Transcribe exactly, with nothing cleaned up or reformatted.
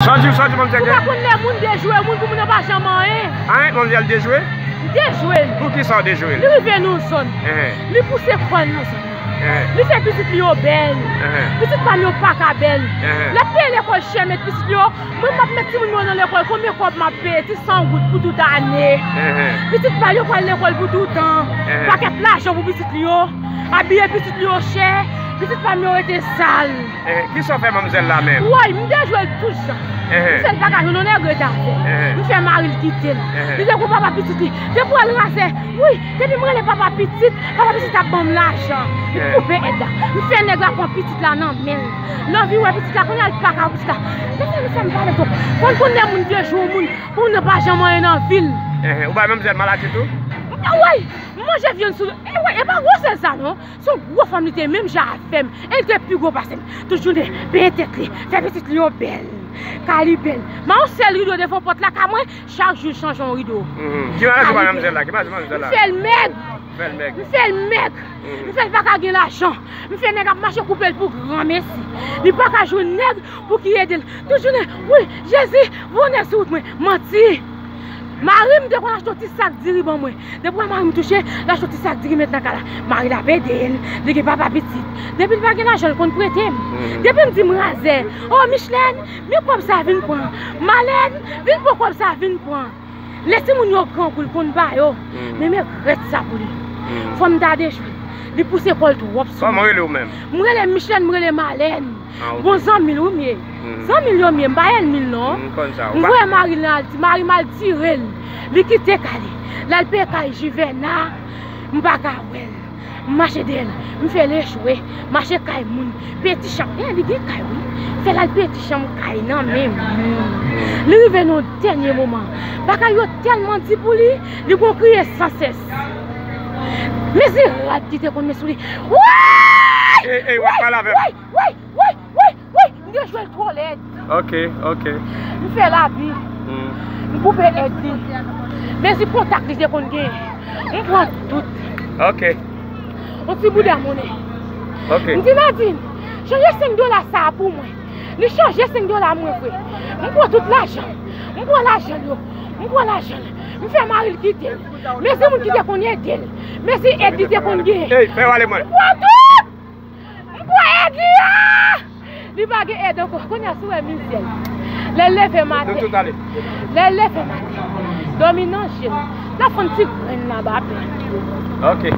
Sa w di, sa w di manmzèl Ou pa konn lè moun dejwe moun pou moun nan pa janm anyen. An, manmzèl dejwe? Dejwe l. Pou ki sa w dejwe l? Li rive nan yon zòn. Enhen. Li pouse kò l nan zòn nan. Enhen. Li fè pitit li yo bèl. Enhen. Pitit pa m yo pa ka bèl. Enhen. L ap peye lekòl chè, met pitit li yo. Mwen, m ap met timoun mwen yo nan lekòl. Konbyen kòb m ap peye? Ti san goud pou tout ane. Enhen. Pitit pa l yo pral lekòl pou toutan. Enhen. Pakèt lajan pou pitit li yo. Abiye pitit li yo chè. Pitit pa m yo rete sal. Eh, kisa w fè manmzèl la menm? Woy, m te jwe l tout jan. M fè l pa ka jwenn yon nèg ret avè l. M fè mari l kite l. Li te gon papa pitit li. Depi w wè l razè, wi, depi m rele papa pitit, papa pitit ap ban m lajan. Li koupe èd la. M fè nèg la pran pitit la nan men l. L anvi wè pitit la, kounye a l pa ka wè pitit la. Mesye, mesye, m pale twòp. Fò n konn lè moun te jwe yon moun, pou moun nan pa janm anyen nan vi l. Ou bay manmzèl maladi tou? Woy, m manje vyann sou li. E woy, e pa gwosè sa non. Se yon gwo fanm li te ye, menm jan avè m. E li te pi gwo pase m. Tout jounen, benyen tèt li, fè pitit li yo bèl. Kay li bèl. Men yon sèl rido devan pòt lakay mwen, chak jou l chanje yon rido. Ki maladi w bay manmzèl la? Ki maladi manmzèl la? M fè l mèg. Fè l mèg. M fè l mèg. M fè l pa ka gen lajan. M fè nèg ap mache koupe l pou granmesi. Li pa ka jwenn nèg pou ki ede l. Tout jounen, wi, Jezi, voye nèg sou wout mwen. Manti. Mari m te konn achte yon ti sak diri ban mwen. Depi w wè mari m touche, l achte yon ti sak diri met nan kay la. Mari l ap ede l, li gen papa pitit. Depi l pa gen lajan, l konn prete m. Depi m di m razè, o Michelène, men kòb sa vin pran. Malène, vin pran kòb sa vin pran. Lè timoun yo grangou, l konn ba yo. Men men rèt sa pou li. Fò m ta dejwe l. Li pouse kò l twòp sou mwen. Kòman w rele w menm? M rele Michelène, m rele Malène. Bon zanmi l wi m ye. Zanmi l yo m ye, m pa ènmi l non. M voye mari l al, mari m al tire l. Li kite kay li. L al peye kay Jivèna, m pa ka wè l. M mache dèyè l, m fè l echwe, mache kay moun, peye ti chanm. Eh, li gen kay wi. Fè l al peye ti chanm kay nan men moun. Li rive nan yon dènye moman. Bagay yo tèlman di pou li, li gon kriye sansès. Mezirab ki te konn met sou li. Woy! Ey, ey, w ap pale avè m. Woy, woy, woy, woy, woy, woy, m te jwe l twò lèd. Ok, ok. M fè l abi. M koupe èd li. Mezi kontak li te konn genyen. M pran tout. Ok. Yon ti bouda monnen. Ok. M di Nadine, chanje senk dola sa a pou mwen. Li chanje senk dola mwen vre. M pran tout lajan. M pran lajan l yo. M pran lajan l. M fè mari l kite l. Mezi moun ki te konn ede l. Mezi èd li te konn genyen. Ey, fè w ale mwen. M pran tout! M pran èd li a! Li pa gen èd ankò. Kounye a si w wè mizè l. Lè l leve maten. Lè l leve maten. Dòmi nan je l. L ap fè yon ti grenn nan bapen. Ok.